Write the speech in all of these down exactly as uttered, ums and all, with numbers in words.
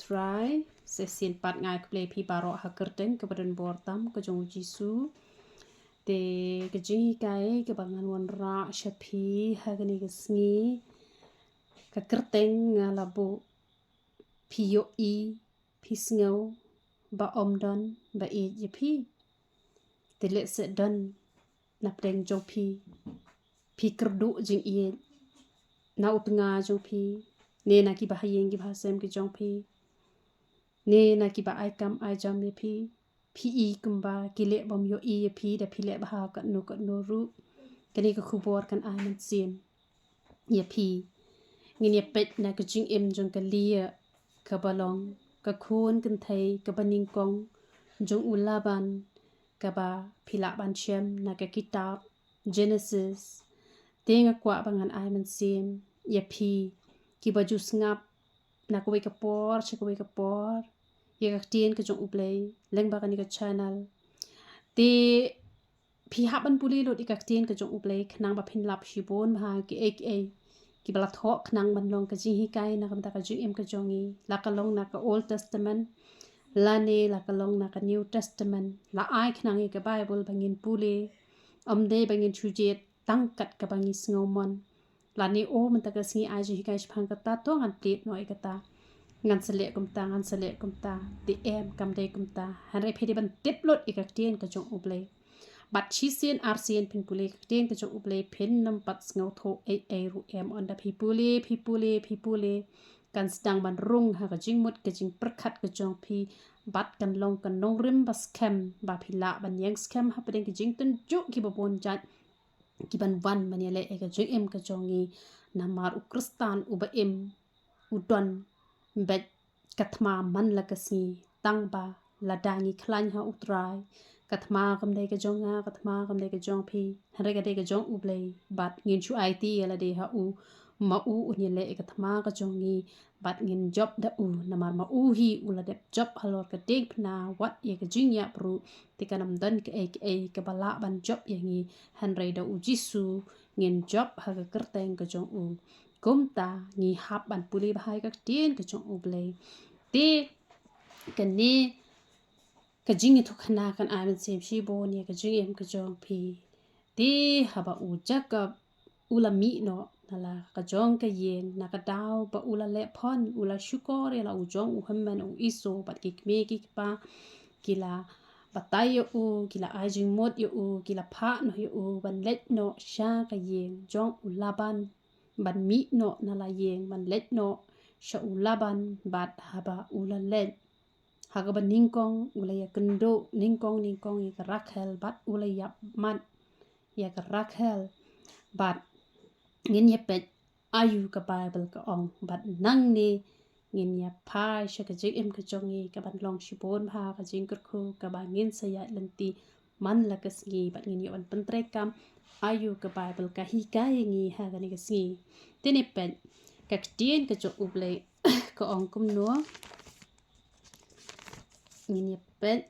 Trai, sa shisien pat nga ai khublei ïa phi baroh ha ka kyrteng kaba donbor tam ka jong u Jisu. Te ka jinghikai kaba ngan wanrah sha phi ha kane ka sngi, ka kyrteng nga la buh: Phi ïohi, phi sngew ba ym don ba ïeit ïa phi. Te lehse don na pdeng jong phi, phi kyrduh jingïeit na u tnga jong phi, ne na ki bahaïing ki bahasem ki jong phi, ne na ki ba ai kam ai jam ïa phi. Phi i kumba ki leh bym ïohi ïa phi da phi leh bha katno katno ruh. Kane ka khubor kan ai mynsiem ïa phi. Ngin ïa peit na ka jingim jong ka Lia, kaba long ka khun kynthei kaba nyngkong jong u Laban, kaba phi lah ban shem na ka kitab Genesis. Te nga kwah ba ngan ai mynsiem ïa phi kiba ju sngap na kawei ka por sha kawei ka por ïa ka ktien ka jong U Blei lyngba kane ka channel. Te phi hap ban pule lut ïa ka ktien ka jong U Blei khnang ba phin lap shibun bha kiei kiei kiba la thoh khnang ban long ka jinghikai na ka bynta ka jingim ka jong ngi, la ka long na ka Old Testament lane la ka long na ka New Testament. La ai khnang ïa ka Bible ba ngin pule, ym dei ba ngin shu jied tang kat kaba ngi sngew mon. Lane, o, mynta ka sngi ai jinghikai shaphang kata, to ngan plie noh ïa kata, ngan sa leh kumta, ngan sa leh kumta. Te em, kam dei kumta. Hynrei phi dei ban tip lut ïa ka ktien ka jong U Blei. Bad shisien arsien phin pule ka ktien ka jong U Blei, phin nym pat sngewthuh ei ei ruh em. Ynda phi pule, phi pule, phi pule, kan sdang ban rung ha ka jingmut ka jingpyrkhat ka jong phi. Bad kan long ka nongrim ba skhem ba phi lah ban ïeng skhem hapdeng ki jingtynjuh kiba bun jait kiban wan ban ïaleh ïa ka jingim ka jong ngi. Namar u Khristan uba im u don beit ka thma man la ka sngi, tang ba lada ngi khlaiñ ha U Trai, ka thma kam dei ka jong nga, ka thma kam dei ka jong phi, hynrei ka dei ka jong U Blei. Bad ngin shu aiti ïa lade ha u, ma u un ïaleh ïa ka thma ka jong ngi. Bad ngin jop da u, namar ma u hi u la dep jop halor ka diengphna, wat ïa ka jingïap ruh. Te kan ym don kaei kaei kaba lah ban jop ïa ngi, hynrei da U Jisu ngin jop ha ka kyrteng ka jong u. Kumta ngi hap ban pule bha ïa ka ktien ka jong U Blei. Te kane ka jingïathuhkhana kan ai mynsiem shibun ïa ka jingim ka jong phi. Te haba u Jakob u la mih noh na la ka jong ka ïing, na ka daw ba u la leh phon, u la shukor ïa la u jong u hynmen u Esau, bad ki kmie ki kpa ki la batai ïa u, ki la ai jingmut ïa u, ki la phah noh ïa u ban leit noh sha ka ïing jong u Laban, ban mih noh na la ïing ban leit noh sha u Laban. Bad haba u la leit, ha kaba nyngkong u la ïakynduh nyngkong nyngkong ïa ka Rakhel, bad u la ïap mat ïa ka Rakhel. Bad ngin ïa peit aïu ka Bible ka ong, bad nangne ngin ïa phai sha ka jingim ka jong ngi kaban long shibun bha ka jingkyrkhu kaba ngin sa ïaid lynti man la ka sngi, bad ngin ïa wan pyntreikam aïu ka Bible ka hikai ïa ngi ha kane ka sngi. Te ne peit ka ktien ka jong U Blei ka ong kumno. Ngin ïa peit,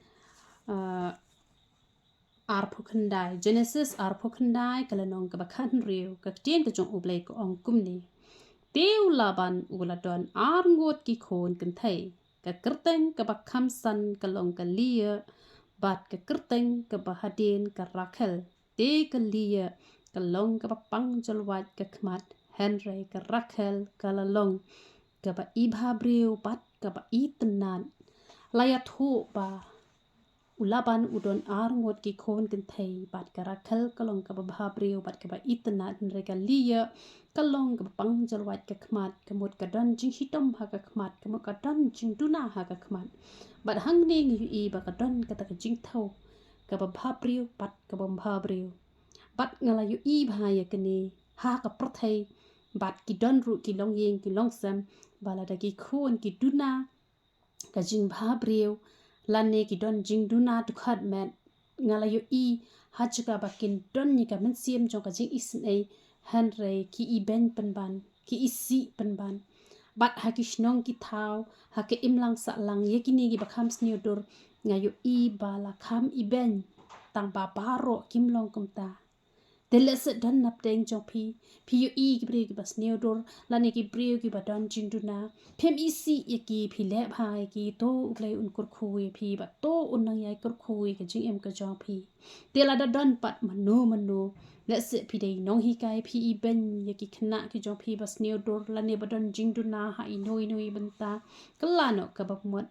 ah, arphew khyndai, Genesis arphew khyndai, ka lynnong kaba khathynriew, ka ktien ka jong U Blei ka ong kumne: Te u Laban u la don ar ngut ki khun kynthei, ka kyrteng kaba kham san ka long ka Lia, bad ka kyrteng kaba hadien ka Rakhel. Te ka Lia ka long kaba pang jolwait ka khmat, hynrei ka Rakhel ka la long kaba ibhabriew bad kaba itynnad. La ïathuh ba u Laban u don ar ngut ki khun kynthei, bad ka Rakhel ka long kaba bhabriew bad kaba itynnad, hynrei ka Lia ka long kaba pang jolwait ka khmat, ka mut ka don jingshitom ha ka khmat, ka mut ka don jingduna ha ka khmat. Bad hangne ngi ïohi ba ka don kata ka jingthew kaba bhabriew bad kaba bhabriew. Bad nga la ïohi bha ïa kane ha ka pyrthei, bad ki don ruh ki longïing ki longsem, ba lada ki khun ki duna ka jingbhabriew lane ki don jingduna dkhot met, nga la ïohi ha jaka ba kin don ïa ka mynsiem jong ka jingisynei, hynrei ki ibeiñ pynban, ki isih pynban. Bad ha ki shnong ki thaw, ha ka imlang sahlang, ïa kine kiba kham sniew dur, nga ïohi ba la kham ibeiñ, tang ba baroh kim long kumta. Te lehse don napdeng jong phi, phi ïohi ki briew kiba sniew dur lane ki briew kiba don jingduna. Phim isih ïa ki, phi leh bha ïa ki, to U Blei un kyrkhu ïa phi, bad to un nang ïai kyrkhu ïa ka jingim ka jong phi. Te lada don pat mano mano, lehse phi dei nonghikai, phi ibeiñ ïa ki khynnah ki jong phi ba sniew dur lane ba don jingduna ha ino ino i bynta, kylla noh kaba mut.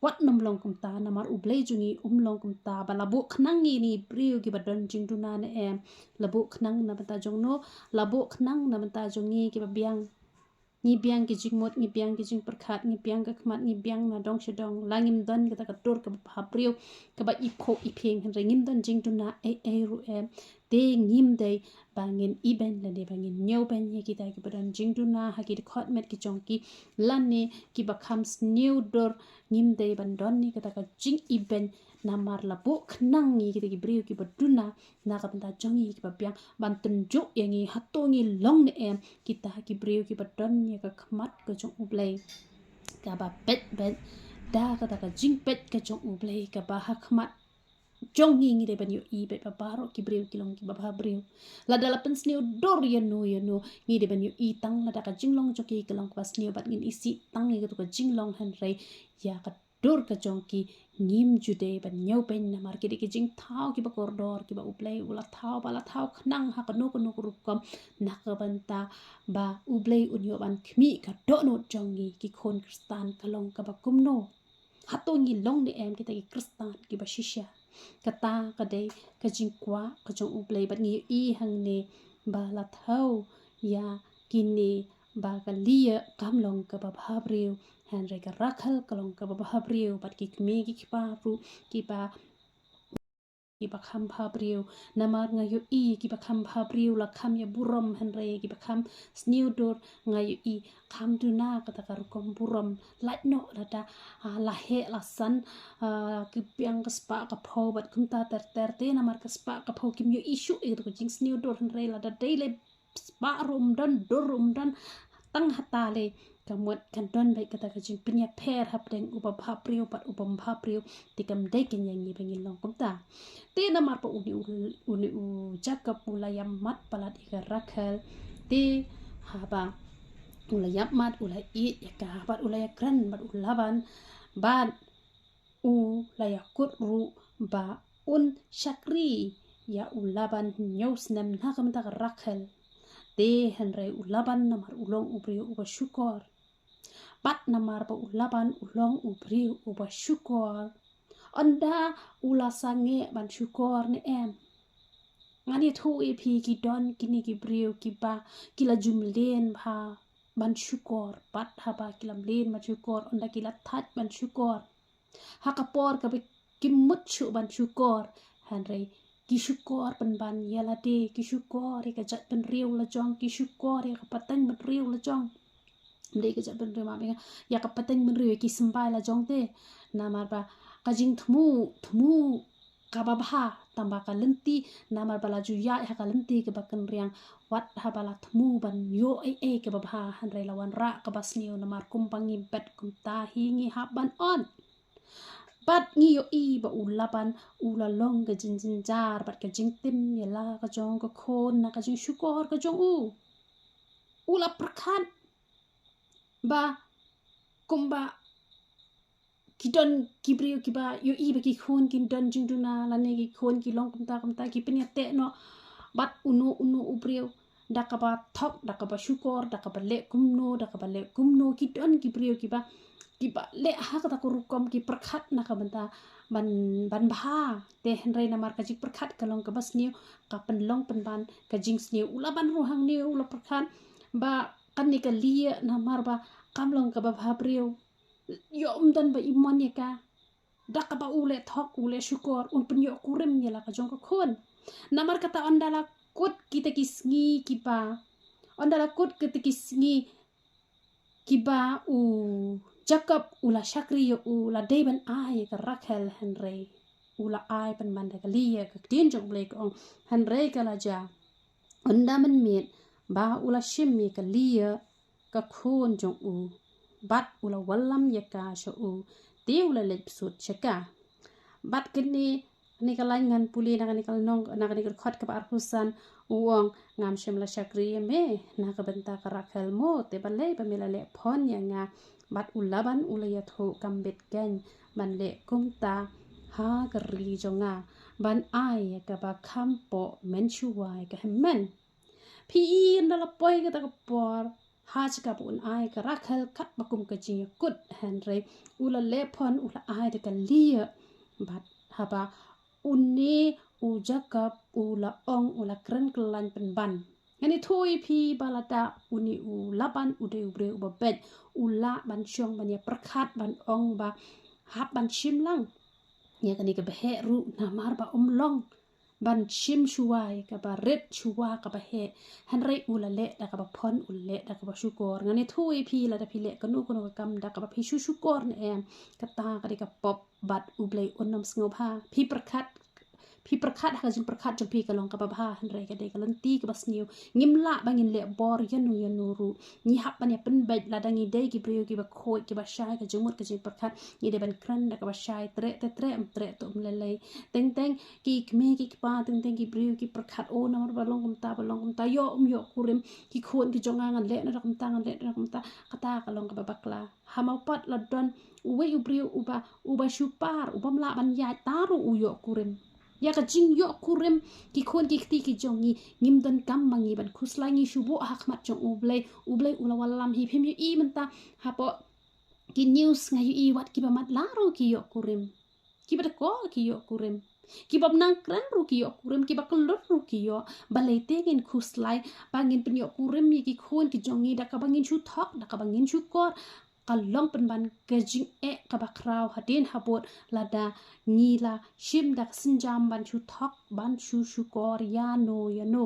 Wat nym long kumta, namar U Blei jong ngi um long kumta ba la buh khnang ïa ngi briew kiba don jingduna ne em. La buh khnang na bynta jong no? La buh khnang na bynta jong ngi kiba biang. Ngi biang ki jingmut, ngi biang ki jingpyrkhat, ngi biang ka khmat, ngi biang na dong sha dong. La ngim don kata ka dur kaba bhabriew, kaba iphuh iphieng, hynrei ngim don jingduna ei ei ruh em. Te ngim dei ba ngin ibeiñ lane ba ngin ñiewbeiñ ïa kita kiba don jingduna ha ki dkhot met ki jong ki, lane kiba kham sniew dur. Ngim dei ban don ïa kata ka jingibeiñ, namar la buh khnang ïa kita ki briew kiba duna na ka bynta jong ngi kiba biang, ban tynjuh ïa ngi hato ngi long ne em kita ki briew kiba don ïa ka khmat ka jong U Blei kaba peit beit. Da kata ka jingpeit ka jong U Blei kaba ha khmat jong ngi, ngi dei ban ïohi beit ba baroh ki briew ki long kiba bhabriew. Lada la pynsniew dur ïa no ïa no, ngi dei ban ïohi tang lada ka jinglong jong ki ka long kaba sniew bad ngin isih tang ïa kato ka jinglong, hynrei ïa ka dur ka jong ki ngim ju dei ban ñiewbeiñ, namar ki dei ki jingthaw kiba kordor kiba U Blei u la thaw, ba la thaw khnang ha kano kano ka rukom na ka bynta ba U Blei un ïoh ban khmih ka dohnud jong ngi ki khun Khristan ka long kaba kumno. Hato ngi long ne em kita ki Khristan kiba shisha? Kata ka dei ka jingkwah ka jong U Blei, bad ngi ïohi hangne ba la thaw ïa kine ba ka Lia kam long kaba bhabriew, hynrei ka Rakhel ka long kaba bhabriew, bad ki kmie ki kpa ruh kiba, kiba kham bhabriew. Namar nga ïohi kiba kham bhabriew la kham ïa burom, hynrei kiba kham sniew dur nga ïohi kham duna kata ka rukom burom. Lait noh lada, ah, la heh la san, ah, ki biang ka spah ka phew bad kumta ter ter te, namar ka spah ka phew kim ïohi shuh ïa ka jingsniew dur, hynrei lada dei lei spah ruh um don, dur ruh um don, tang hata lei ka mut kan don beit kata ka jingpynïapher hapdeng uba bhabriew bad uba ym bhabriew. Te kam dei kein ïa ngi ba ngin long kumta. Te namar ba une u, une u Jakob u la ïamat palat ïa ka Rakhel, te haba u la ïamat, u la ïeit ïa ka bad u la ïakren bad u Laban, bad u la ïakut ruh ba un shakri ïa u Laban hynñiew snem na ka bynta ka Rakhel. Te hynrei u Laban namar u long u briew uba shukor, bad namar ba u Laban u long u briew uba shukor, ynda u la sangeh ban shukor ne em? Ngan ïathuh ïa phi, ki don kine ki briew kiba ki la ju mlien bha ban shukor, bad haba ki la mlien ban shukor, ynda ki la thait ban shukor ha ka por kaba kim mut shuh ban shukor, hynrei ki shukor pynban ïa lade, ki shukor ïa ka jaitbynriew la jong, ki shukor ïa ka pateng bynriew la jong. Ym dei ka jaitbynriew, ma bynga, ïa ka pateng bynriew, ïa ki symbai la jong te. Namar ba ka jingthmu, thmu kaba bha, tang ba ka lynti, namar ba la ju ïaid ha ka lynti kaba kynriang, wat haba la thmu ban ïoh ei ei kaba bha, hynrei la wanrah kaba sniew, namar kumba ngi bet kumta hi ngi hap ban ot. Bad ngi ïohi ba u Laban u la long ka jingjynjar bad ka jingtim ïa la ka jong ka khun na ka jingshukor ka jong u. U la pyrkhat ba kumba ki don ki briew kiba ïohi ba ki khun ki don jingduna, lane ki khun ki long kumta kumta, ki pynïateh noh bad uno uno u briew da kaba thok, da kaba shukor, da kaba leh kumno, da kaba leh kumno. Ki don ki briew kiba, kiba leh ha kata ka rukom, ki pyrkhat na ka bynta ban, ban bha. Te hynrei namar ka jingpyrkhat ka long kaba sniew, ka pynlong pynban ka jingsniew. U Laban ruh hangne u la pyrkhat ba kane ka Lia, namar ba kam long kaba bhabriew, ïoh ym don ba i mon ïa ka. Da kaba u leh thok, u leh shukor, un pynïoh kurim ïa la ka jong ka khun. Namar kata ynda la kut kita ki sngi kiba, ynda la kut kita ki sngi kiba u Jakob u la shakri ïa u, la dei ban ai ïa ka Rakhel, hynrei u la ai pynban da ka Lia. Ka ktien jong U Blei ka ong, hynrei ka la jia, ynda mynmiet ba u la shim ïa ka Lia, ka khun jong u, bad u la wallam ïa ka sha u, te u la leit bsut sha ka. Bad kane Kane ka lain ngan pule na kane ka lynnong, na kane ka dkhot kaba arphew san, u ong, ngam shym la shakri ïa me na ka bynta ka Rakhel mo, te balei ba me la leh phon ïa nga? Bad u Laban u la ïathuh, kam bit kein ban leh kumta ha ka ri jong nga, ban ai ïa kaba kham poh mynshuwa ïa ka hynmen. Phi i, ynda la poi kata ka por, ha jaka ba un ai ka Rakhel katba kum ka jingïakut, hynrei u la leh phon, u la ai da ka Lia. Bad haba une u Jakob u la ong, u la kren kyllain pynban. Ngan ïathuh ïa phi ba lada une u Laban u dei u briew uba beit, u lah ban shong ban ïapyrkhat, ban ong ba hap ban shim lang ïa kane kaba heh ruh, namar ba um long ban shim shuwa ïa kaba rit, shuwa kaba heh. Hynrei u la leh da kaba phon, u la leh da kaba shukor. Ngan ïathuh ïa phi, lada phi leh kano kano ka kam da kaba phi shu shukor ne em, kata ka dei ka pop, bad U Blei un ym sngewbha. Phi pyrkhat, phi pyrkhat ha ka jingpyrkhat jong phi ka long kaba bha, hynrei ka dei ka lynti kaba sniew. Ngim lah ba ngin leh bor ïano ïano ruh. Ngi hap ban ïa pynbeit, lada ngi dei ki briew kiba khuid, kiba shai ka jingmut ka jingpyrkhat, ngi dei ban kren da kaba shai, treh te treh, ym treh te ym lei lei. Teng teng ki kmie ki kpa, teng teng ki briew ki pyrkhat, o, namar ba long kumta, ba long kumta, ïoh, um ïoh kurim, ki khun ki jong nga, ngan leh na da kumta, ngan leh na da kumta. Kata ka long kaba bakla. Ha mawpat la don uwei u briew uba, uba shu par, u bym lah ban ïaid, ta ruh u ïoh kurim. Ïa ka jingïoh kurim ki khun ki kti ki jong ngi, ngim donkam ma ngi ban khuslai, ngi shu buh ha khmat jong U Blei. U Blei u la wallam hi. Phim ïohi mynta hapoh ki news, nga ïohi wat kiba matlah ruh ki ïoh kurim. Kiba dkoh ki ïoh kurim. Kiba nang kren ruh ki ïoh kurim, kiba kyllut ruh ki ïoh. Balei te ngin khuslai ba ngin pynïoh kurim ïa ki khun ki jong ngi da kaba ngin shu thok, da kaba ngin shu kor? Ka long pynban ka jingeh kaba khraw hadien habud lada ngi la shim da ka sienjam ban shu thok, ban shu shukor ïano ïano.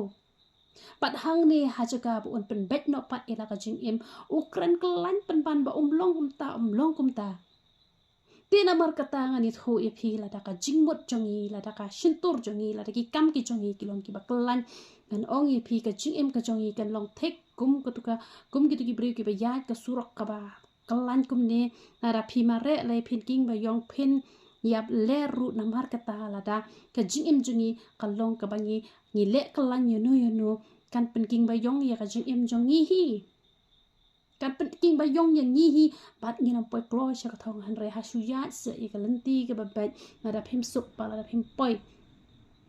Bad hangne ha jaka ba un pynbeit noh pat ïa la ka jingim, u kren kyllain pynban ba um long kumta, um long kumta. Te namar kata ngan ïathuh ïa phi, lada ka jingmut jong ngi, lada ka shyntur jong ngi, lada ki kam ki jong ngi ki long kiba kyllain, ngan ong ïa phi, ka jingim ka jong ngi kan long thik kum katu ka, kum kitu ki briew kiba ïaid ka surok kaba kyllain kumne. Lada phi mareh lei, phin king ba ïong, phin ïap ler ruh. Namar kata lada ka jingim jong ngi ka long kaba ngi, ngi leh kyllain ïano ïano, kan pynking ba ïong ïa ka jingim jong ngi hi. Kan pynking ba ïong ïa ngi hi, bad ngin ym poi kloi sha ka thong. Hynrei ha shu ïaid seh ïa ka lynti kaba beit, lada phim suk bad lada phim poi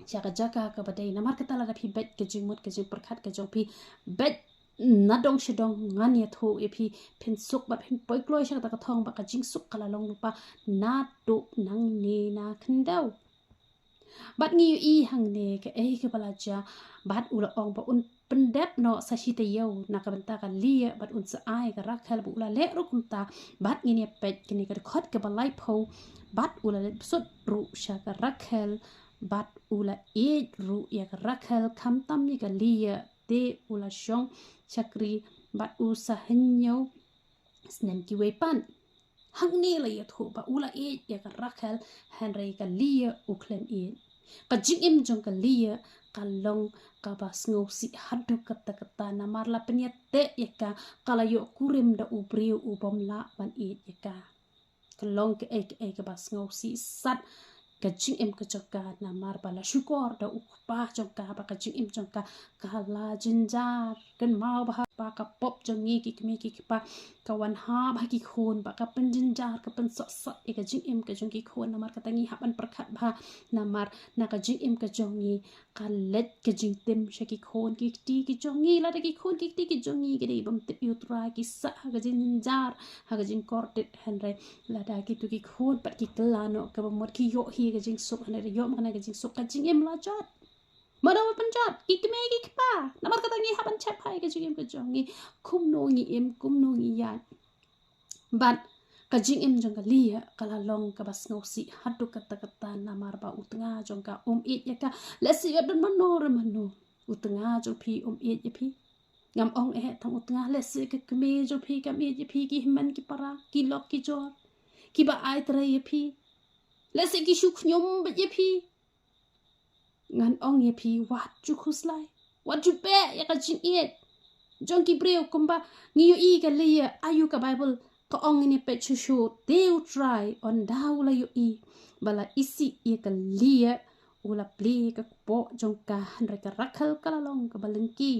sha ka jaka kaba dei. Namar kata lada phi beit ka jingmut ka jingpyrkhat ka jong phi, beit nadong shadong, ngan ïathuh ïa phi, phin suk bad phin poi kloi sha kata ka thong, bad ka jingsuk ka la long lypa naduh nangne na khyndew. Bad ngi ïohi hangne kaei kaba la jia, bad u la ong ba un pyndep noh sa shi taïew na ka bynta ka Lia, bad un sa ai ka Rakhel, bad u la leh ruh kumta. Bad ngin ïa peit kane ka dkhot kaba laiphew, bad u la leit bsut ruh sha ka Rakhel, bad u la ïeit ruh ïa ka Rakhel khamtam ïa ka Lia. Te u la shong shakri bad u sa hynñiew snem kiwei pat. Hangne la ïathuh ba u la ïeit ïa ka Rakhel, hynrei ka Lia u khlem ïeit. Ka jingim jong ka Lia ka long kaba sngewsih haduh katta katta, namar la pynïateh ïa ka, ka la ïoh kurim da u briew u bym lah ban ïeit ïa ka. Ka long kaei kaei kaba sngewsih sat ka jingim ka jong ka, namar ba la shukor da u kpa jong ka, ba ka jingim jong ka ka la jynjar. Kynmaw ba ha, ba ka pop jong ngi ki kmie ki kpa ka wan ha ba ki khun, ba ka pynjynjar, ka pynsohsat ïa ka jingim ka jong ki khun. Namar kata ngi hap ban pyrkhat bha, namar na ka jingim ka jong ngi ka leit ka jingtim sha ki khun ki kti ki jong ngi. Lada ki khun ki kti ki jong ngi ki dei bym tip ïa U Trai, ki sah ha ka jingjynjar, ha ka jingkordit, hynrei lada kitu ki khun pat ki kylla noh kaba mut, ki ïoh hi ka jingsuk, hynrei da ïoh ma kane ka jingsuk, ka jingim la jot. Mano ba pynjot? Ki kmie ki kpa. Namar kata ngi hap ban check bha ïa ka jingim ka jong ngi, kumno ngi im, kumno ngi ïaid. Bad ka jingim jong ka Lia ka la long kaba sngewsih haduh katta katta, namar ba u tnga jong ka um ïeit ïa ka. Lehse ïoh don mano re mano, u tnga jong phi um ïeit ïa phi. Ngam ong eh tang u tnga, lehse ka kmie jong phi kam ïeit ïa phi, ki hynmen ki para, ki lok ki jor, kiba ai trei ïa phi. Lehse ki shu khñium beit ïa phi. Ngan ong ïa phi, wat ju khuslai, wat ju beh ïa ka jingïeit jong ki briew. Kumba ngi ïohi ka Lia, aïu ka Baibl ka ong, ngin ïa peit shuh shuh. Te U Trai, ynda u la ïohi ba la isih ïa ka Lia, u la plie ka kpoh jong ka, hynrei ka Rakhel ka la long kaba lyngkhi.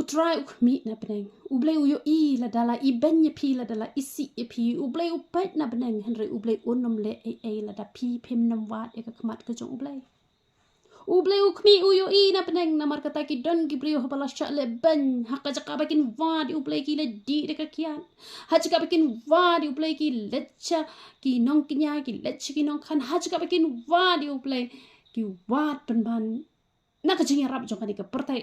U Trai u khmih na bneng. U Blei u ïohi lada la ibeiñ ïa phi, lada la isih ïa phi. U Blei u peit na bneng, hynrei U Blei un ym leh ei ei lada phi phim nym wad ïa ka khmat ka jong U Blei. U Blei u khmih, u ïohi na bneng, namar kata ki don ki briew haba la shah leh beiñ, ha ka jaka ba kin wad ïa U Blei ki leit dih da ka kiad. Ha jaka ba kin wad ïa U Blei ki leit sha ki nongkñia, ki leit sha ki nongkhan. Ha jaka ba kin wad ïa U Blei ki wad pynban na ka jingïarap jong kane ka pyrthei.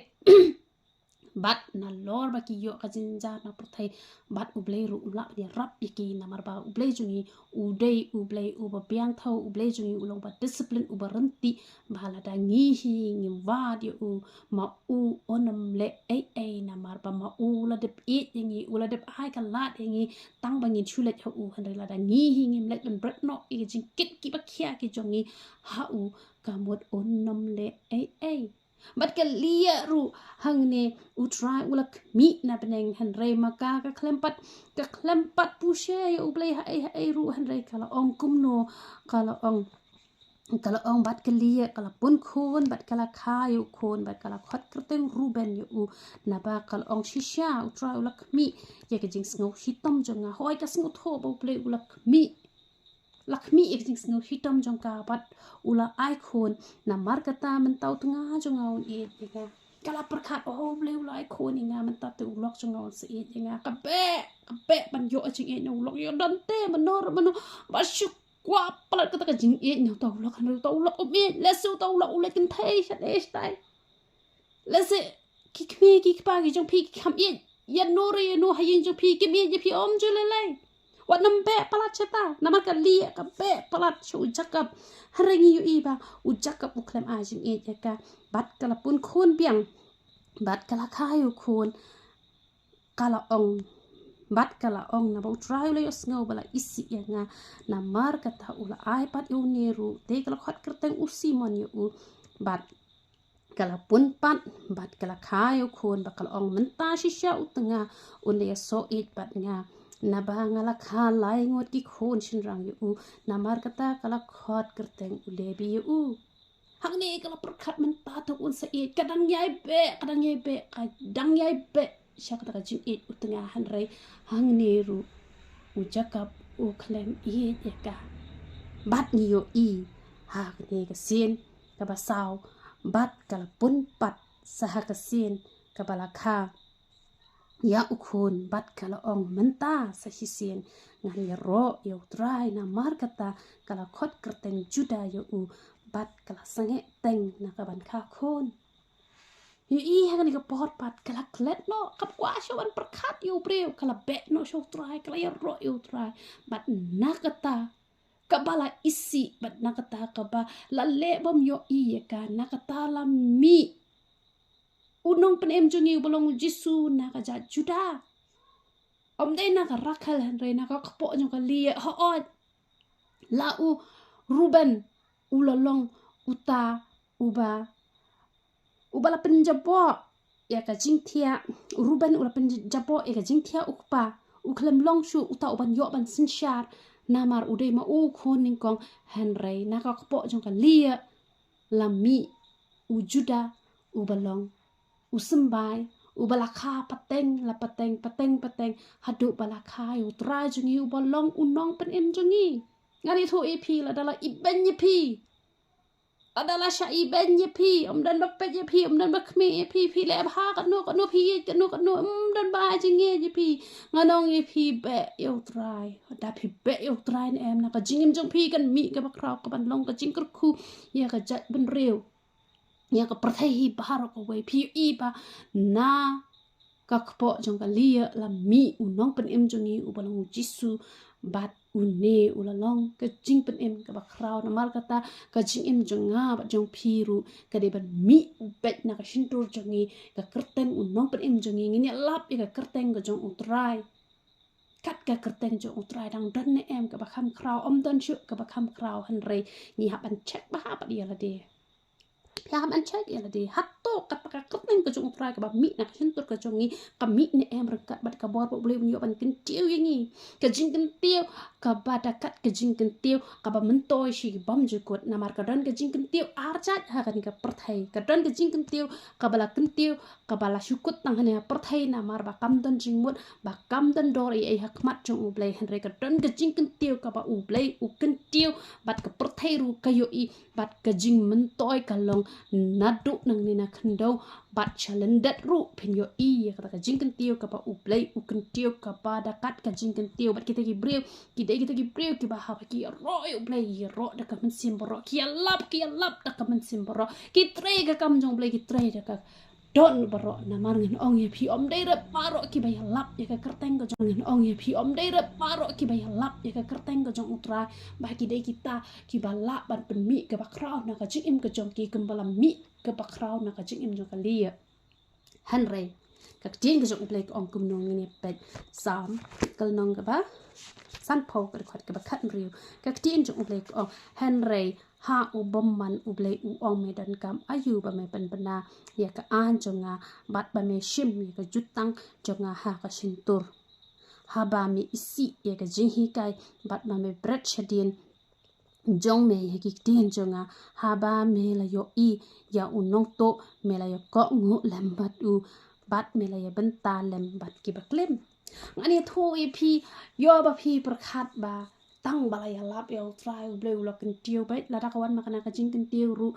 Bad nalor ba ki ïoh ka jynjar na pyrthei, bad U Blei ruh um lah ban ïarap ïa ki, namar ba U Blei jong ngi u dei U Blei uba biang thew, U Blei jong ngi u long ba discipline, uba ryntih, ba lada ngi hi ngim wad ïa u, ma u un ym leh ei ei, namar ba ma u la dep ïeit ïa ngi, u la dep ai ka lad ïa ngi tang ba ngin shu leit ha u. Hynrei lada ngi hi ngim leit ban bret noh ïa ka jingkit kiba khia ki jong ngi ha u, ka mut un ym leh ei ei. Bad ka lieh ruh hangne, U Trai u la khmih na bneng, hynrei ma ka ka khlem pat, ka khlem pat pyrshah ïa U Blei ha ei ha ei ruh, hynrei ka la ong kumno, ka la ong, ka la ong bad ka lieh, ka la pun khun, bad ka la kha ïa u khun, bad ka la khot kyrteng Ruben ïa u. Naba ka la ong, shisha U Trai u la khmih ïa ka jingsngew shitom jong nga. Hooid, ka sngewthuh ba U Blei u la khmih, la khmih ïa ka jingsngew shitom jong ka bad u la ai khun. Namar kata mynta u tnga jong nga un ïeit ïa nga. Ka la pyrkhat, oh, U Blei u la ai khun ïa nga, mynta te u lok jong nga un sa ïeit ïa nga. Ka beh, ka beh ban ïoh jingïeit na u lok, ïoh don te mano mano. Ba shu kwah palat kata ka jingïeit na uta u lok, hynrei uta u lok um ïeit. Lehse uta u lok u leit kynthei sha dei shatai. Lehse ki kmie ki kpa ki jong phi ki kham ïeit ïa no re ïa no ha ïing jong phi, kim ïeit ïa phi, ym ju lei lei. Wat nym beh palat shata, namar ka lieh ka beh palat sha u Jakob. Hynrei ngi ïohi ba u Jakob u khlem ai jingïeit ïa ka. Bad ka la pun khun biang, bad ka la kha ïa u khun. Ka la ong, bad ka la ong, naba U Trai u la ïohsngew ba la isih ïa nga. Namar kata u la ai pat ïa une ruh, te ka la khot kyrteng u Simon ïa u. Bad ka la pun pat, bad ka la kha ïa u khun, bad ka la ong, mynta shisha u tnga un da ïasoh ïeit bad nga, naba nga la kha lai ngut ki khun shynrang ïa u. Namar kata ka la khot kyrteng u Lebi ïa u. Hangne ka la pyrkhat, mynta te un sa ïeit, ka dang ïai beh, ka dang ïai beh, ka dang ïai beh sha kata ka jingïeit u tnga, hynrei hangne ruh u Jakob u khlem ïeit ïa ka. Bad ngi ïohi ha kane ka sien kaba saw, bad ka la pun pat sa ha ka sien kaba la kha ïa u khun, bad ka la ong, mynta sa shisien ngan ïaroh ïa U Trai. Namar kata ka la khot kyrteng Juda ïa u, bad ka la sangeh teng na ka ban kha khun. Ïohi ha kane ka por pat ka la klet noh, kam kwah shuh ban pyrkhat ïa u briew, ka la beh noh sha U Trai, ka la ïaroh ïa U Trai. Bad na kata kaba la isih, bad na kata kaba la leh bym ïohi ïa ka, na kata la mih u nongpynim jong ngi uba long u Jisu na ka jaid Juda. Ym dei na ka Rakhel hynrei na ka kpoh jong ka lieh. Hooid, la u Ruben u la long uta uba, uba la pynjaboh ïa ka jingthiah. U Ruben u la pynjaboh ïa ka jingthiah u kpa. U khlem long shuh uta uban ïoh ban synshar, namar u dei ma u khun nyngkong. Hynrei na ka kpoh jong ka lieh la mih u Juda uba long u symbai, uba la kha pateng la pateng, pateng pateng, haduh ba la kha ïa U Trai jong ngi uba long u nongpynim jong ngi. Ngan ïathuh ïa phi, lada la ibeiñ ïa phi, lada la shah ibeiñ ïa phi, ym don ba peit ïa phi, ym don ba khmih ïa phi, phi leh bha katno katno, phi ïeit katno katno, ym don ba ai jingïeit ïa phi. Ngan ong ïa phi, beh ïa U Trai. Lada phi beh ïa U Trai ne em, na ka jingim jong phi kan mih kaba khraw, ka ban long ka jingkyrkhu ïa ka jaitbynriew, ïa ka pyrthei hi baroh kawei. Phi ïohi ba na ka kpoh jong ka lieh la mih u nongpynim jong ngi uba long u Jisu, bad une u la long ka jingpynim kaba khraw. Namar kata ka jingim jong nga bad jong phi ruh ka dei ban mih beit na ka shyntur jong ngi, ka kyrteng u nongpynim jong ngi. Ngin ïalap ïa ka kyrteng ka jong U Trai. Kat ka kyrteng jong U Trai dang don ne em kaba kham khraw? Ym don shuh kaba kham khraw, hynrei ngi hap ban check bha pat ïa lade. Phi hap ban check ïa lade. Hato Kata ka kyrteng ka jong U Trai kaba mih na ka shyntur ka jong ngi, ka mih ne em ryngkat bad ka bor ba U Blei un ïoh ban kyntiew ïa ngi. Ka jingkyntiew kaba da kat ka jingkyntiew kaba myntoi shi bymjukut, namar ka don ka jingkyntiew arjait ha kane ka pyrthei. Ka don ka jingkyntiew kaba la kyntiew kaba la shu kut tang hangne ha pyrthei, namar ba kam don jingmut, ba kam don dor ei ei ha khmat jong U Blei. Hynrei ka don ka jingkyntiew kaba U Blei u kyntiew bad ka pyrthei ruh ka ïohi, bad ka jingmyntoi ka long naduh nangne na khyndew bad sha lyndet ruh. Phin ïohi ïa kata ka jingkyntiew kaba U Blei u kyntiew kaba da kat ka jingkyntiew. Bad kita ki briew ki dei kita ki briew kiba haba ki ïaroh ïa U Blei ki ïaroh da ka mynsiem baroh, ki ïalap, ki ïalap da ka mynsiem baroh, ki trei ka kam jong U Blei, ki trei da ka dohnud baroh. Namar ngan ong ïa phi, ym dei ruh baroh kiba ïalap ïa ka kyrteng ka jong, ngan ong ïa phi, ym dei ruh baroh kiba ïalap ïa ka kyrteng ka jong U Trai ba ki dei kita kiba lah ban pynmih kaba khraw na ka jingim ka jong ki kumba la mih kaba khraw na ka jingim jong ka Lia. Hynrei ka ktien ka jong U Blei ka ong kumno, ngin ïa peit Salm ka lynnong kaba sanphew, ka dkhot kaba khathynriew. Ka ktien jong U Blei ka ong, hynrei ha u bymman U Blei u ong, me donkam aïu ba me pynbna ïa ka aiñ jong nga, bad ba me shim ïa ka jutang jong nga ha ka shyntur? Haba me isih ïa ka jinghikai bad ba me bret shadien jong me ïa ki ktien jong nga, haba me la ïohi ïa u nongtuh, me la ïa kohnguh lem bad u, bad me la ïa bynta lem bad kiba klim. Ngan ïathuh ïa phi, ïoh ba phi pyrkhat ba tang ba la ïalap ïa U Trai U Blei u la kyntiew beit. Lada ka wan ma kane ka jingkyntiew ruh,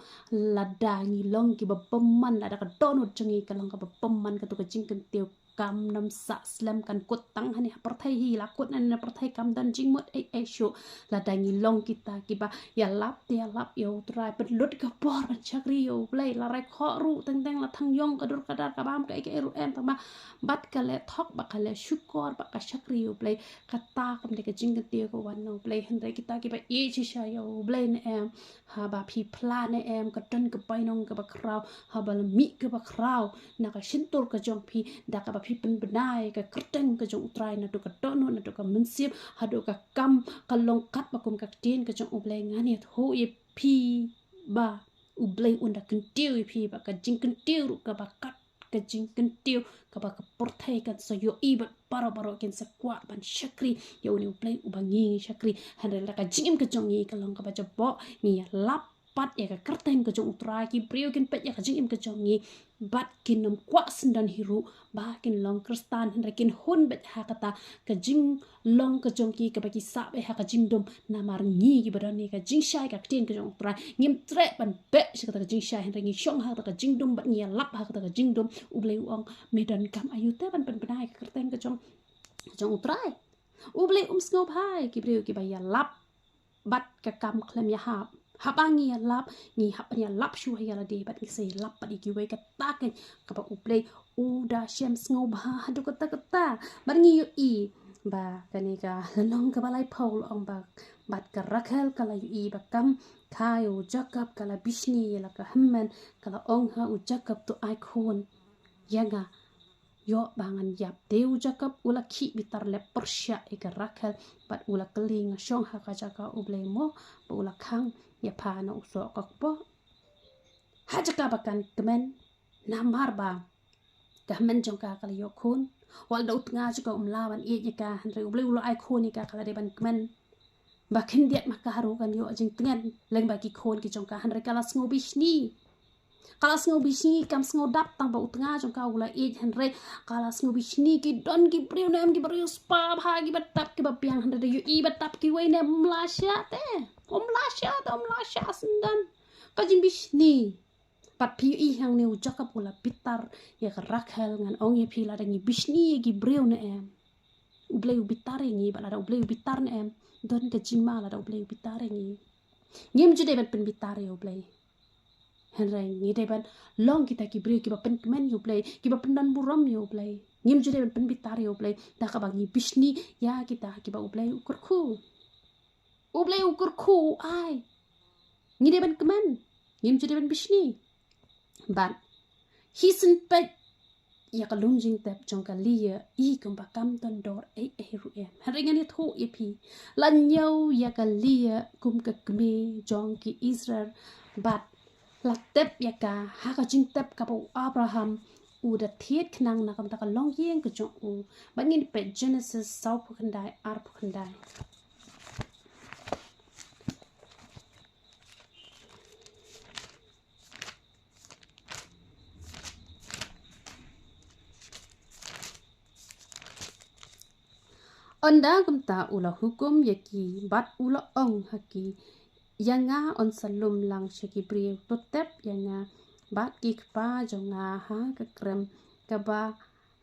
lada ngi long kiba bymman, lada ka dohnud jong ngi ka long kaba bymman, kato ka jingkyntiew kam nym sah slem, kan kut tang hangne ha pyrthei hi, la kut nangne na pyrthei, kam don jingmut ei ei shuh. Lada ngi long kita kiba ïalap te ïalap ïa U Trai, pynlut ka bor ban shakri ïa U Blei, la rai khoh ruh, teng teng la thang ïong ka dur ka dar, ka bam kaei kaei ruh em, tang ba bad ka leh thok, bad ka leh shukor, bad ka shakri ïa U Blei. Kata kam dei ka jingkyntiew ka wan na U Blei. Hynrei kita kiba ïeit shisha ïa U Blei ne em, haba phi phla ne em, ka don ka bainong kaba khraw, haba la mih kaba khraw na ka shyntur ka jong phi, da kaba phi pynbna ïa ka kyrteng ka jong U Trai naduh ka dohnud, naduh ka mynsiem haduh ka kam, ka long katba kum ka ktien ka jong U Blei. Ngan ïathuh ïa phi ba U Blei un da kyntiew ïa phi, ba ka jingkyntiew ruh kaba kat ka jingkyntiew kaba ka pyrthei kan sa ïohi, bad baroh baroh kin sa kwah ban shakri ïa une U Blei uba ngi shakri. Hynrei lada ka jingim ka jong ngi ka long kaba jaboh, ngi ïalap pat ïa ka kyrteng ka jong U Trai, ki briew kin peit ïa ka jingim ka jong ngi bad kin nym kwah syndon hi ruh ba kin long Khristan, hynrei kin hun beit ha kata ka jinglong ka jong ki kaba ki sah beit ha ka jingdum. Namar ngi kiba don ïa ka jingshai, ka ktien ka jong U Trai, ngim treh ban beh sha kata ka jingshai, hynrei ngi shong ha kata ka jingdum bad ngi ïalap ha kata ka jingdum. U Blei u ong, me donkam aïu te ban pynbna ïa ka kyrteng ka jong, ka jong U Trai? U Blei um sngewbha ïa ki briew kiba ïalap bad ka kam khlem ïahap. Haba ngi ïalap, ngi hap ban ïalap shuwa ïa lade bad ngi sa ïalap bad ïa kiwei. Kata keiñ kaba U Blei u da shem sngewbha haduh katta katta. Bad ngi ïohi ba kane ka lynnong kaba laiphew la ong ba, bad ka Rakhel ka la ïohi ba kam kha ïa u Jakob, ka la bishni ïa la ka hynmen, ka la ong ha u Jakob, to ai khun ïa nga, ïoh ba ngan ïap. Te u Jakob u la khih bitar lep pyrshah ïa ka Rakhel bad u la kylli, nga shong ha ka jaka U Blei mo ba u la khang ïa pha na u soh ka kpoh? Ha jaka ba kan kmen, namar ba ka hynmen jong ka ka la ïoh khun. Wat la da u tnga jong ka um lah ban ïeit ïa ka, hynrei U Blei u la ai khun ïa ka, ka la dei ban kmen ba khyndiat ma ka ruh kan ïoh jingtngen lyngba ki khun ki jong ka, hynrei ka la sngew bishni. Ka la sngew bishni, kam sngew dap tang ba u tnga jong ka u la ïeit, hynrei ka la sngew bishni. Ki don ki briew ne em kiba riewspah bha, kiba tap kiba biang, hynrei da ïohi ba tap kiwei ne em, um lah shah te, um lah shah te, um lah shah syndon. Ka jingbishni. Bad phi ïohi hangne u Jakob u la bitar ïa ka Rakhel. Ngan ong ïa phi, lada ngi bishni ïa ki briew ne em, U Blei u bitar ïa ngi. Bad lada U Blei u bitar ne em, don ka jingma lada U Blei u bitar ïa ngi. Ngim ju dei ban pynbitar ïa U Blei, hynrei ngi dei ban long kita ki briew kiba pynkmen ïa U Blei, kiba pyndon burom ïa U Blei. Ngim ju dei ban pynbitar ïa U Blei da kaba ngi bishni ïa kita kiba U Blei u kyrkhu. U Blei u kyrkhu, u ai. Ngi dei ban kmen, ngim ju dei ban bishni. Bad hi syn peit ïa ka lum jingtep jong ka Lia, i kumba kam don dor ei ei ruh em. Hynrei ngan ïathuh ïa phi, la ñiew ïa ka Lia kum ka kmie jong ki Israel, bad la tep ïa ka ha ka jingtep kaba u Abraham u da thied khnang na ka bynta ka longïing ka jong u. Bad ngin peit Genesis saw phew khyndai, ar phew khyndai. Ynda kumta u la hukum ïa ki bad u la ong ha ki, ïa nga yn sa lum lang sha ki briew, to tep ïa nga bad ki kpa jong nga ha ka krem kaba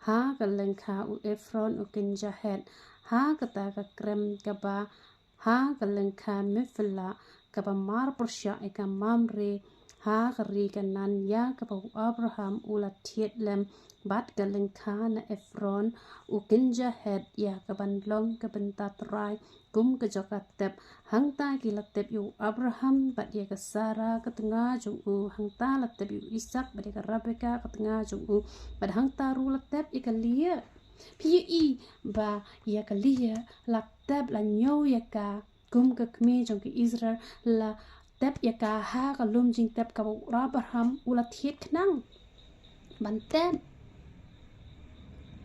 ha ka lyngkha u Ephron u kynja Het, ha kata ka krem kaba ha ka lyngkha Mephilah, kaba marpyrshah ïa ka Mamre, ha ka ri Kanaan, ïa kaba u Abraham u la thied lem, bad ka lyngkha na Ephron u kynja Het, ïa kaban long ka bynta trai kum ka jaka tep. Hangta ki la tep ïa u Abraham bad ïa ka Sara ka tnga jong u, hangta la tep ïa u Isak bad ïa ka Rebeka ka tnga jong u, bad hangta ruh la tep ïa ka Lia. Phi ïohi ba ïa ka Lia la tep, la ñiew ïa ka kum ka kmie jong ki Israel, la tep ïa ka ha ka lum jingtep kaba u Abraham u la thied khnang ban tep.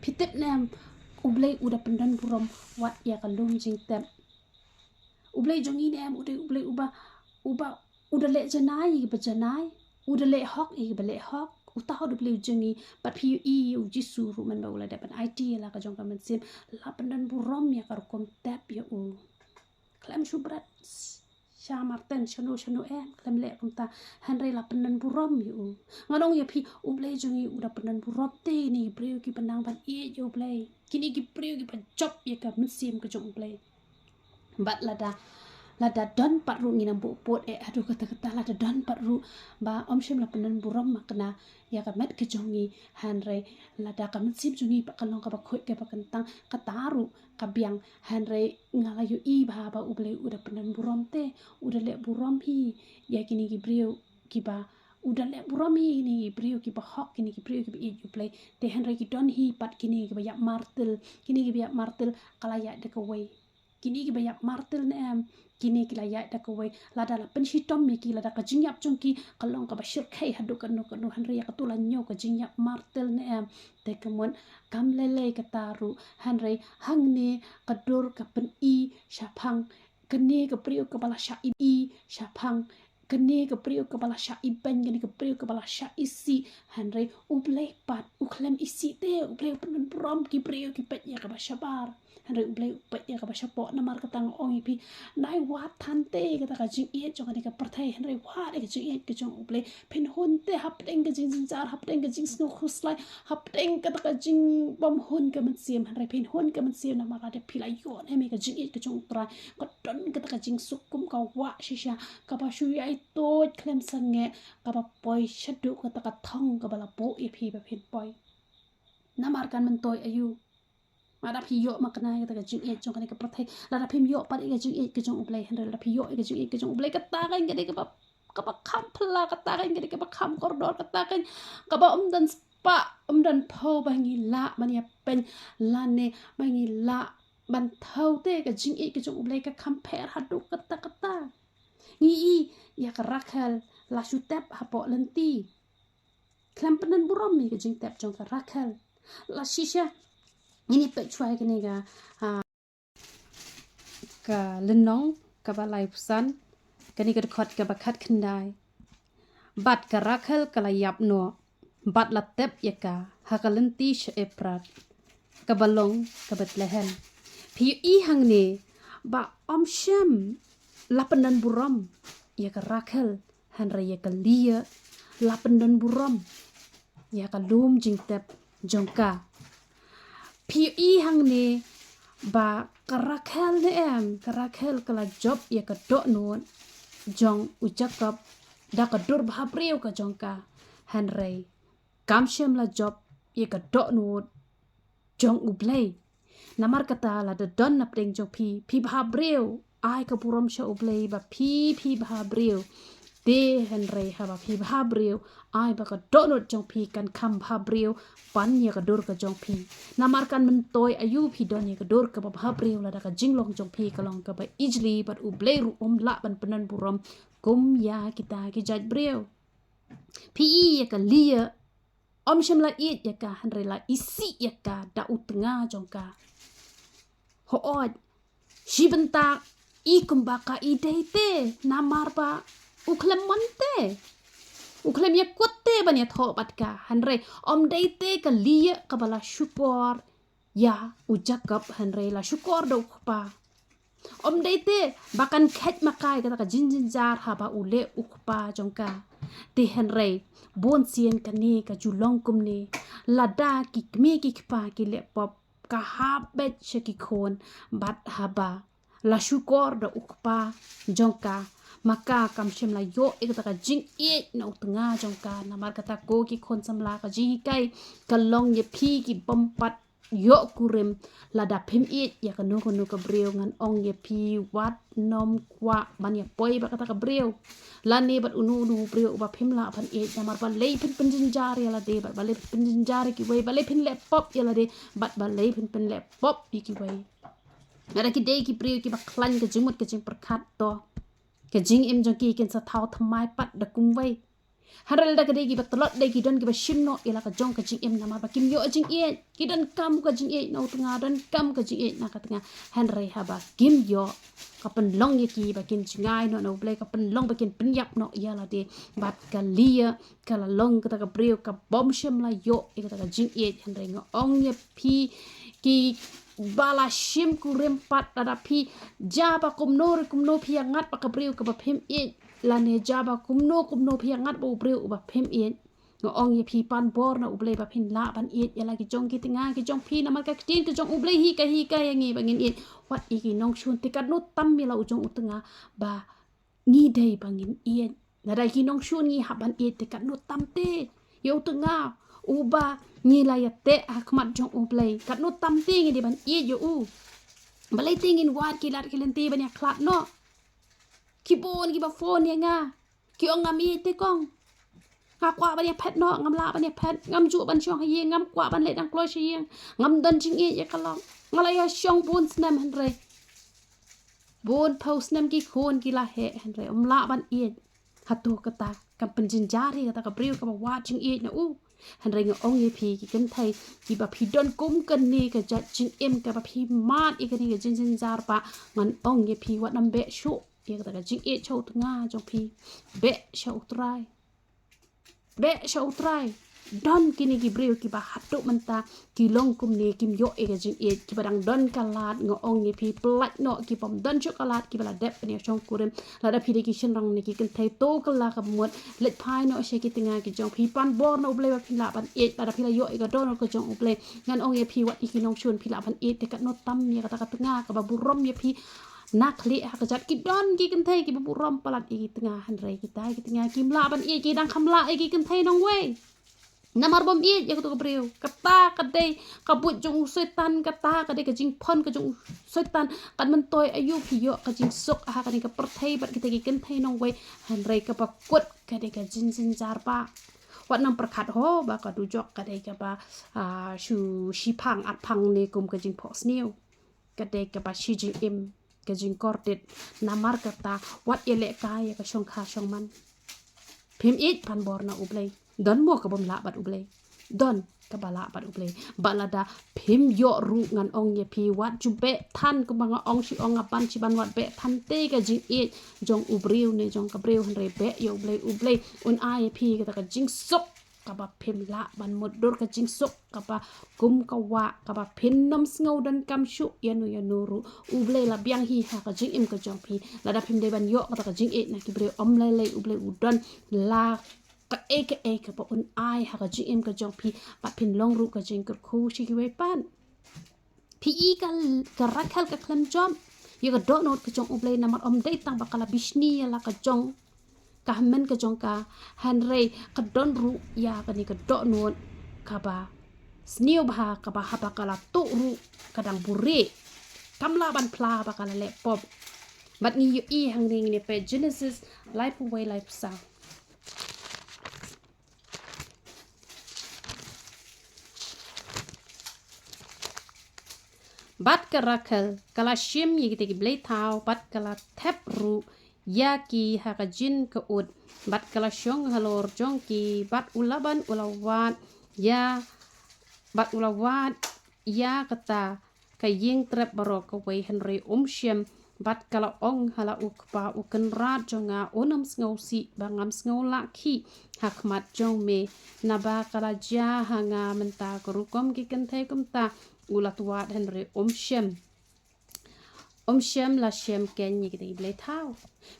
Phi tip ne em, U Blei u da pyndon burom wat ïa ka lum jingtep. U Blei jong ngi ne em, u dei U Blei uba, uba, u da leh janai ïa kiba janai, u da leh hok ïa kiba leh hok. Uta u dei U Blei jong ngi. Bad phi ïohi ïa u Jisu ruh mynba u la dep ban aiti ïa la ka jong ka mynsiem, la pyndon burom ïa ka rukom tep ïa u. Khlem shu bret sha Martin shano shano em, khlem leh kumta. Hynrei la pyndon burom ïa u. Ngan ong ïa phi, U Blei jong ngi u da pyndon burom te ïa kine ki briew kiba nang ban ïeit ïa U Blei, kine ki briew kiba jop ïa ka mynsiem ka jong U Blei. Bad lada, lada don pat ruh, ngin ym buh pud eh haduh katta katta, lada don pat ruh ba ym shym la pyndon burom ma kane ïa ka met ka jong ngi, hynrei lada ka mynsiem jong ngi pat ka long kaba khuid kaba kyntang, kata ruh ka biang. Hynrei nga la ïohi bha ba U Blei u da pyndon burom te, u da leh burom hi ïa kine ki briew kiba, u da leh burom hi ïa kine ki briew kiba hok, kine ki briew kiba ïeit ïa U Blei. Te hynrei ki don hi pat kine kiba ïap martir, kine kiba ïap martir ka la ïaid da kawei. Kine kiba ïap martir ne em, kine ki la ïaid da kawei. Lada la pynshitom ïa ki, lada ka jingïap jong ki ka long kaba shyrkhei haduh kano kano, hynrei ïa kato la ñiew ka jingïap martir ne em. Te ka mut kam lei lei kata ruh, hynrei hangne ka dur ka pyni shaphang kane ka briew kaba la shah i, i shaphang kane ka briew kaba la shah ibeiñ, kane ka briew kaba la shah isih. Hynrei U Blei pat u khlem isih te, U Blei u pyndon burom ki briew ki peit ïa kaba shabar. Hynrei U Blei u peit ïa kaba shapoh. Namar kata nga ong ïa phi, nai wad than te kata ka jingïeit jong kane ka pyrthei, hynrei wad ïa ka jingïeit ka jong U Blei. Phin hun te hapdeng ka jingjynjar, hapdeng ka jingsngew khuslai, hapdeng kata ka jingbymhun ka mynsiem, hynrei phin hun ka mynsiem namar lada phi la ïoh ne em ïa ka jingïeit ka jong U Trai, ka don kata ka jingsuk kum ka wah shisha kaba shu ïai tuid khlem sangeh, kaba poi shaduh kata ka thong kaba la buh ïa phi ba phin poi. Namar kan myntoi aïu? Lada phi ïoh ma kane kata ka jingïeit jong kane ka pyrthei, lada phim ïoh pat ïa ka jingïeit ka jong U Blei, hynrei lada phi ïoh ïa ka jingïeit ka jong U Blei, kata kan ka dei kaba, kaba kham phylla, kata kan ka dei kaba kham kordor, kata kan kaba ym don spah ym don phew ba ngi lah ban ïa pynlane ba ngi lah ban thew te. Ka jingïeit ka jong U Blei ka kham pher haduh katta katta. Ngi i ïa ka Rakhel la shu tep hapoh lynti. Khlem pyndon burom ïa ka jingtep jong ka Rakhel. La shisha ngin ïa peit shuwa ïa kane ka, ah, ka lynnong kaba laiphew san, kane ka dkhot kaba khatkhyndai. Bad ka Rakhel ka la ïap noh bad la tep ïa ka ha ka lynti sha Ephrat, kaba long ka Bethlehem. Phi ïohi hangne ba ym shym la pyndon burom ïa ka Rakhel, hynrei ïa ka Lia la pyndon burom ïa ka lum jingtep jong ka. Phi ïohi hangne ba ka Rakhel ne em, ka Rakhel ka la jop ïa ka dohnud jong u Jakob da ka dur bhabriew ka jong ka, hynrei kam shym la jop ïa ka dohnud jong U Blei. Namar kata lada don napdeng jong phi, phi bhabriew, ai ka burom sha U Blei ba phi, phi bhabriew. Te hynrei haba phi bhabriew, ai ba ka dohnud jong phi kan kham bhabriew ban ïa ka dur ka jong phi. Namar kan myntoi aïu phi don ïa ka dur kaba bhabriew lada ka jinglong jong phi ka long kaba ijli bad U Blei ruh um lah ban pyndon burom kum ïa kita ki jait briew. Phi i ïa ka Lia, ym shym la ïeit ïa ka, hynrei la isih ïa ka da u tnga jong ka. Hooid, shi bynta i kumba ka i dei te, namar ba u khlem mon te, u khlem ïakut te ban ïathoh bad ka, hynrei ym dei te ka Lia kaba la shukor ïa u Jakob, hynrei la shukor da u kpa. Ym dei te ba kan khet ma ka ïa kata ka jingjynjar haba u leh u kpa jong ka. Te hynrei bun sien kane ka ju long kumne, lada ki kmie ki kpa ki leh pop, ka hap beit sha ki khun, bad haba la shukor da u kpa jong ka, ma ka kam shym la ïoh ïa kata ka jingïeit na u tnga jong ka. Namar kata ko ki khun samla, ka jinghikai ka long ïa phi ki bym pat ïoh kurim. Lada phim ïeit ïa kano kano ka briew, ngan ong ïa phi, wat nym kwah ban ïa poi bad kata ka briew, lane bad uno uno u briew uba phim lah ban ïeit. Namar balei phin pynjynjar ïa lade, bad balei phin pynjynjar ïa kiwei, balei phin leh pop ïa lade, bad balei phin pynleh pop ïa kiwei. Lada ki dei ki briew kiba khlaiñ ka jingmut ka jingpyrkhat, to ka jingim jong ki kin sa thaw thymmai pat da kumwei. Hynrei lada ka dei kiba tlot, dei ki don kiba shim noh ïa la ka jong ka jingim, namar ba kim ïoh jingïeit, ki donkam ka jingïeit na u tnga, donkam ka jingïeit na ka tnga. Hynrei haba kim ïoh, ka pynlong ïa ki ba kin jngai noh na u Blei, ka pynlong ba kin pynïap noh ïa lade. Bad ka Lia ka la long kata ka briew ka bym shym la ïoh ïa kata ka jingïeit. Hynrei nga ong ïa phi, kiba la shim kurim pat, lada phi ja ba kumno re kumno phi ïangat bad ka briew kaba phim ïeit, lane ja ba kumno kumno phi ïangat bad u briew uba phim ïeit, nga ong ïa phi, pan bor na u Blei ba phin lah ban ïeit ïa la ki jong ki tnga ki jong phi. Namar ka ktien ka jong u Blei hi ka hikai ïa ngi ba ngin ïeit wat ïa ki nongshun, te katno tam ïa la u jong u tnga ba ngi dei ba ngin ïeit. Lada ki nongshun ngi hap ban ïeit, te katno tam te ïa u tnga uba ngi la ïateh ha khmat jong u Blei, katno tam te ngi dei ban ïeit ïa u. Balei te ngin wad ki lad ki lynti ban ïakhlad noh? Ki bun kiba phone ïa nga, ki ong ngam ïeit te kong. Nga kwah ban ïaphet noh, ngam lah ban ïaphet, ngam ju ban shong ha ïing, ngam kwah ban leh dang kloi sha ïing, ngam don jingïeit ïa ka lok. Nga la ïa shong bun snem hynrei bun phew snem ki khun ki la heh hynrei ym lah ban ïeit. Hato kata kam pynjynjar ïa kata ka briew kaba wad jingïeit na u? Hynrei nga ong ïa phi, ki kynthei kiba phi don kum kane ka jait jingim kaba phi mad ïa kane ka jingjynjar ba, ngan ong ïa phi, wat nym beh shuh ïa kata ka jingïeit sha u tnga jong phi. Beh sha u Trai. Beh sha u Trai. Don kine ki briew kiba haduh mynta ki long kumne, kim ïoh ïa ka jingïeit, kiba dang don ka lad, nga ong ïa phi, pyllait noh, ki bym don shuh ka lad, kiba la dep ban ïa shong kurim. Lada phi dei ki shynrang ne ki kynthei, to kylla ka mut, leit phai noh sha ki tnga ki jong phi, pan bor na u Blei ba phin lah ban ïeit. Lada phi la ïoh ïa ka dohnud ka jong u Blei, ngan ong ïa phi, wat ïa ki nongshun phi lah ban ïeit, te katno tam ïa kata ka tnga kaba burom ïa phi. Na khlieh ha kjat ki don ki kynthei kiba burom palat ïa ki tnga, hynrei kita ki tnga kim lah ban ïeit, ki dang kham lah ïa ki kynthei nongwei. Namar bym ïeit ïa kato ka briew. Kata ka dei ka buit jong u Soitan, kata ka dei ka jingphon ka jong u Soitan. Kat myntoi aïu phi ïoh ka jingsuk ha kane ka pyrthei bad kita ki kynthei nongwei, hynrei kaba kut ka dei ka jingjynjar ba. Wat nang pyrkhat ho ba ka dujok ka dei kaba, ah, shu shiphang arphang ne kum ka jingphohsniew. Ka dei kaba shi jingim, ka jingkordit. Namar kata, wat ïalehkai ïa ka shongkha shongman. Phim ïeit, pan bor na u Blei. Don mo ka bym lah bad u Blei? Don kaba lah bad u Blei. Bad lada phim ïoh ruh, ngan ong ïa phi, wat ju beh than, kumba nga ong shi ong, nga ban shi ban, wat beh than te ka jingïeit jong u briew ne jong ka briew, hynrei beh ïa u Blei. U Blei un ai ïa phi kata ka jingsuk kaba phim lah ban mutdur, ka jingsuk kaba kum ka wah, kaba phin nym sngew donkam shuh ïano ïano ruh. U Blei la biang hi ha ka jingim ka jong phi. Lada phim dei ban ïoh kata ka jingïeit na ki briew, ym lei lei, u Blei u don la kaei kaei kaba un ai ha ka jingim ka jong phi, bad phin long ruh ka jingkyrkhu sha kiwei pat. Phi i ka, ka Rakhel ka khlem jop ïa ka dohnud ka jong u Blei, namar ym dei tang ba ka la bishni ïa la ka jong ka hynmen ka jong ka, hynrei ka don ruh ïa kane ka dohnud kaba sniew bha, kaba haba ka la tuh ruh ka dang buhrieh, kam lah ban phla ba ka la leh pop. Bad ngi ïohi hangne, ngin ïa peit Genesis laiphew wei, laiphew saw. Bad ka Rakhel ka la shim ïa kita ki blei thaw, bad ka la thep ruh ïa ki ha ka jingkut, bad ka la shong halor jong ki, bad u Laban u la wad ïa, bad u la wad ïa kata ka ïing trep baroh kawei, hynrei um shym. Bad ka la ong ha la u kpa, u kynrad jong nga, un ym sngewsih ba ngam sngew lah khih ha khmat jong me, naba ka la jia ha nga mynta ka rukom ki kynthei kumta. U la wad hynrei um shym, um shym la shim keiñ ïa kita ki blei thaw.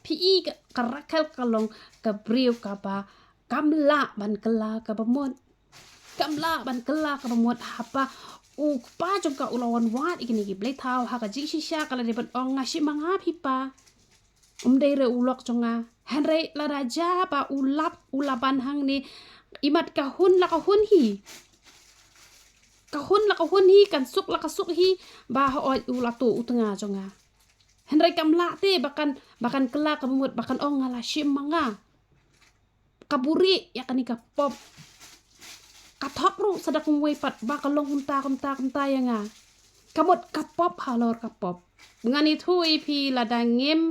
Phi i ka, ka Rakhel ka long ka briew kaba kam lah ban kylla kaba mut. Kam lah ban kylla kaba mut, haba u kpa jong ka u la wan wad ïa kine ki blei thaw, ha ka jingshisha ka la dei ban ong, nga shim ma nga phi pa. Um dei re u lok jong nga. Hynrei lada jia ba u lap u Laban hangne, imat ka hun la ka hun hi. Ka hun la ka hun hi, kan suk la ka suk hi, ba hooid u la tuh u tnga jong nga. Hynrei kam lah te ba kan, ba kan kylla kaba mut, ba kan ong nga la shim ma nga. Ka buhrieh ïa kane ka pop. Ka thok ruh sa da kumwei pat ba ka long kumta, kumta, kumta ïa nga. Ka mut ka pop halor ka pop. Ngan ïathuh ïa phi, lada ngim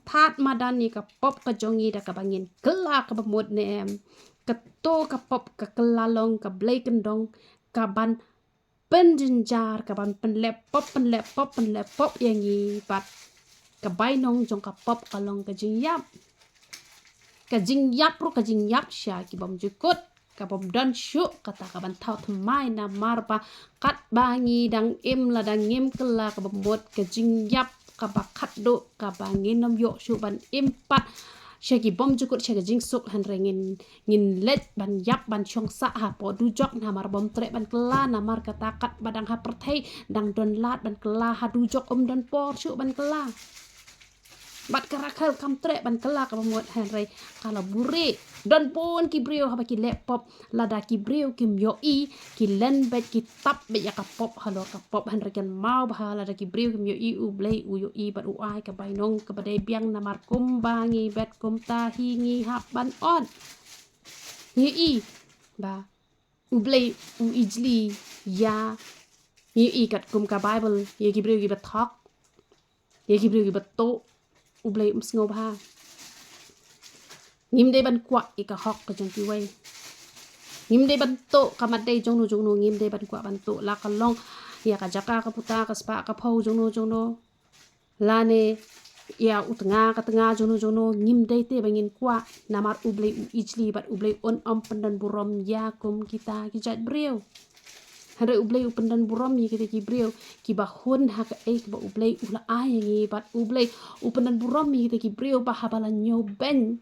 thad madan ïa ka pop ka jong ngi da kaba ngin kylla kaba mut ne em, kato ka pop ka kylla long ka blei kyndong, kaban pynjynjar, kaban pynlep pop, pynlep pop, pynlep pop ïa ngi, bad ka bainong jong ka pop ka long ka jingïap. Ka jingïap ruh ka jingïap sha ki bymjukut, ka bym don shuh kata kaban thaw thymmai, namar ba katba ngi dang im, lada ngim kylla kaba mut, ka jingïap kaba khatduh kaba ngin ym ïoh shuh ban im pat sha ki bymjukut, sha ka jingsuk, hynrei ngin, ngin leit ban ïap ban shong sah hapoh dujok, namar bym treh ban kylla, namar kata katba dang ha pyrthei dang don lad ban kylla, ha dujok um don por shuh ban kylla. Bad ka Rakhel kam treh ban kylla kaba mut, hynrei ka la buhrieh. Don bun ki briew haba ki leh pop, lada ki briew kim ïohi, ki len beit, ki tap beit ïa ka pop halor ka pop, hynrei kan maw bha lada ki briew kim ïohi, U Blei u ïohi bad u ai ka bainong kaba dei biang, namar kumba ngi bet kumta hi ngi hap ban ot. Ngi ïohi ba U Blei u ijli ïa, ngi ïohi katkum ka Baibl, ïa ki briew kiba thok, ïa ki briew kiba tuh, U Blei um sngewbha. Ngim dei ban kwah ïa ka hok ka jong kiwei. Ngim dei ban tuh ka mat dei jongno jongno, ngim dei ban kwah ban tuh, la ka long ïa ka jaka ka puta, ka spah ka phew, jongno jongno, lane ïa u tnga ka tnga, jongno jongno, ngim dei te ba ngin kwah, namar U Blei u ijli bad U Blei un ym pyndon burom ïa kum kita ki jait briew. Hynrei U Blei u pyndon burom ïa kita ki briew kiba hun ha kaei kaba U Blei u la ai ïa ngi, bad U Blei u pyndon burom ïa kita ki briew ba haba la ñiewbeiñ,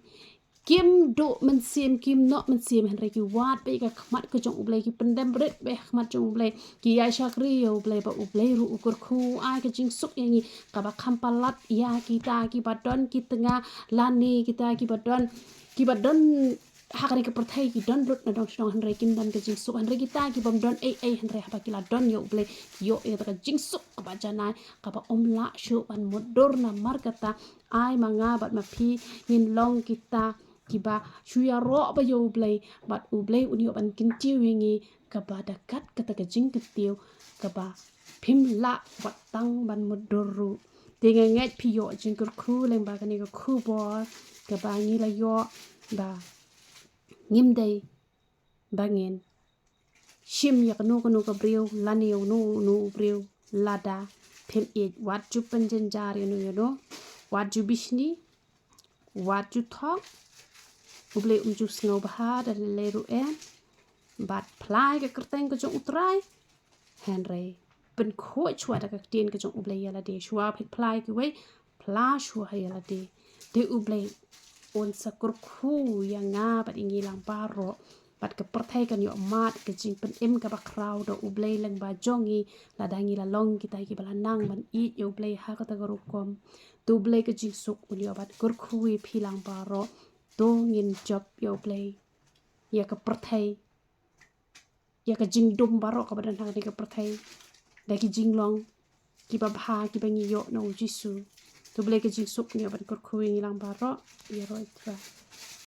kim duh mynsiem, kim noh mynsiem, hynrei ki wad beit ïa ka khmat ka jong U Blei, ki pyndem rit beit ha khmat jong U Blei, ki ïa shakri ïa U Blei, ba U Blei ruh u kyrkhu, u ai ka jingsuk ïa ngi kaba kham palat ïa kita kiba don ki tnga, lane kita kiba don, kiba don ha kane ka pyrthei ki don lut na dong shnong, hynrei kim don ka jingsuk, hynrei kita ki bym don ei ei, hynrei haba ki la don ïa U Blei, ki ïoh ïa ka jingsuk kaba janai, kaba ym lah shuh ban mutdur. Namar kata, ai ma nga bad ma phi ngin long kita kiba shu ïaroh bha ïa U Blei, bad U Blei un ïoh ban kyntiew ïa ngi kaba da kat kata ka jingkyntiew kaba phim lah wat tang ban mutdur ruh. Te nga ngeit phi ïoh jingkyrkhu lyngba kane ka khubor kaba ngi la ïoh, ba ngim dei ba ngin shim ïa kano kano ka briew, lane ïa uno uno u briew, lada phim ïeit. Wat ju pynjynjar ïano ïano, wat ju bishni, wat ju thok. U Blei um ju sngewbha da lei ruh em. Bad phla ïa ka kyrteng ka jong U Trai, hynrei pynkhuid shuwa da ka ktien ka jong U Blei ïa lade. Shuwa phi phla ïa kiwei, phla shuwa ïa lade. Te U Blei un sa kyrkhu ïa nga bad ïa ngi lang baroh, bad ka pyrthei kan ïoh mad ka jingpynim kaba khraw da U Blei lyngba jong ngi, lada ngi la long kita kiba la nang ban ïeit ïa U Blei ha kata ka rukom. Te U Blei ka jingsuk un ïoh ban kyrkhu ïa phi lang baroh. To ngin jop ïa U Blei, ïa ka pyrthei, ïa ka jingdum baroh kaba don ha kane ka pyrthei, da ki jinglong kiba bha kiba ngi ïoh na U Jisu. To U Blei ka jingsuk un ïoh ban kyrkhu ïa ngi lang baroh. Ïaroh ïa U Trai.